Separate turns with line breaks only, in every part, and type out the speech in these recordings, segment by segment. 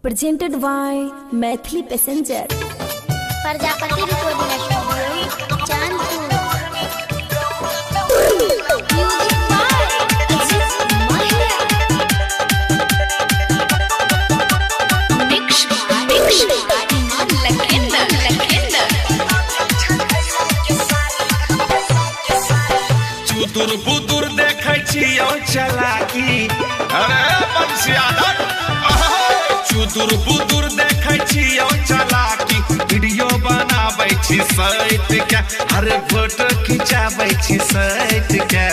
Presented by Maithili passenger.
Prajapati recording studio Chandpur. Music by Ajit Mahia.
Mix mix Iman Lakhinder Lakhinder.
चुतुर बुतुर देखै छियौ चलाकी। अरे बंसिया चुतुर बुतुर देखै छियौ चलाकी। वीडियो बनाबै छी सैत के, अरे फोटो खिंचाबै छी सैत के।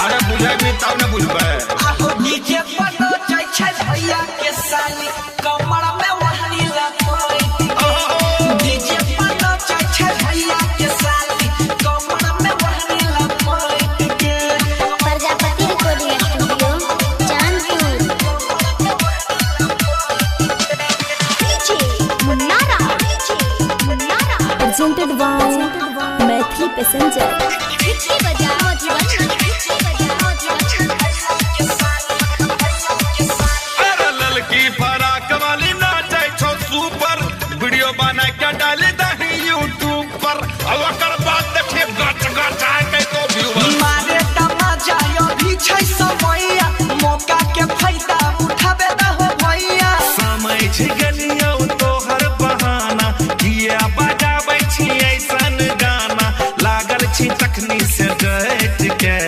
अरे बुझेबी तब ने बुझबै।
डीजे पर नचै छै भैया के साली, कमर में ओढ़नी लपेट के। डीजे पर नचै छै भैया के साली, कमर में ओढ़नी लपेट के।
Prajapati recording studio Chandpur.
DJ Munna DJ Munna.
Presented by Maithili passenger.
DJ बजाओ जीवन, डीजे बजाओ जीवन।
अरे ललकी फराक वाली नाचै छौ सुपर, वीडियो बना के डाली दही यूट्यूब पर। आ ओकर बाद देखिए गच गच आय के तो व्यूअर।
मारे तमाचा अभी छै समैया, मौका के फायदा उठाबे दहो भैया।
समझ गेलियौ तोहर बहाना, किया बजाबै छी ऐसन गाना। लागल छी तखनी से डट के।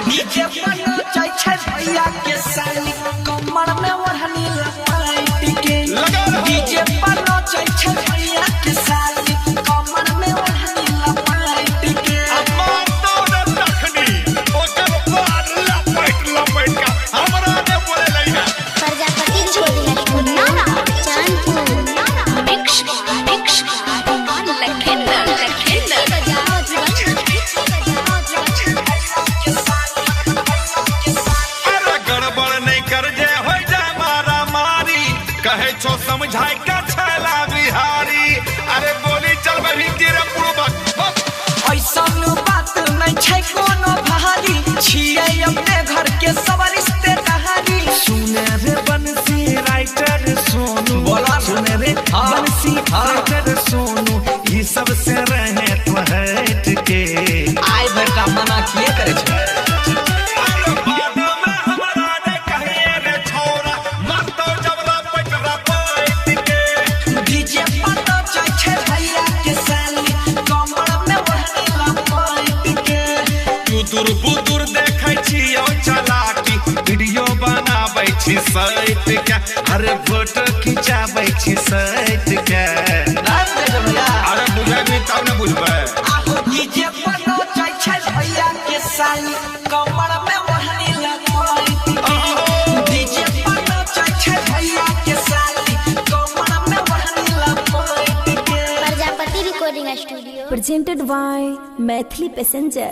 डीजे पर नचै छै भैया के साली, कमर में ओढ़नी लपेट के। डीजे पर नचै छै भैया के साली, कमर में ओढ़नी लपेट के।
मारतौ ने तखनी ओकर बाद लपेट लपेट के हमरा ने बोले लइहा।
Prajapati recording studio Chandpur.
Mix mix Iman Lakhinder Lakhinder.
बजाओ जीवन, डीजे बजाओ जीवन।
अरे गड़बड़ नहीं कर जे हो जा मारा मारी, कहे छो समझाय के छैला बिहारी। अरे बोली चल बही तेरे पूर्वक।
ऐसन बात नहीं छै कोनो भारी, छियै अपने घर के सब रिश्तेदारी।
सुने रे बंसी राइटर सोनू,
बोला।
सुने रे बंसी राइटर सोनू, ई सब से रहे तो हट के।
आइ बेटा मना किए करे छै।
अरे बाद में हमरा ने कहिए रे छोरा, मरतौ जबरा पटरा पैट के।
डीजे पर नचै छै भैया के साली, कमर में ओढ़नी लपेट के।
चुतुर बुतुर देखै छियौ चलाकी, वीडियो बनाबै छी सैत के। अरे फोटो खिंचाबै छी सैत के। अरे बुझेबी तब ने बुझबै।
डीजे पर नचै छै भैया के साली, कमर में ओढ़नी लपेट के। डीजे पर नचै छै भैया के साली, कमर में ओढ़नी लपेट के।
Prajapati recording studio.
Presented by Maithili passenger.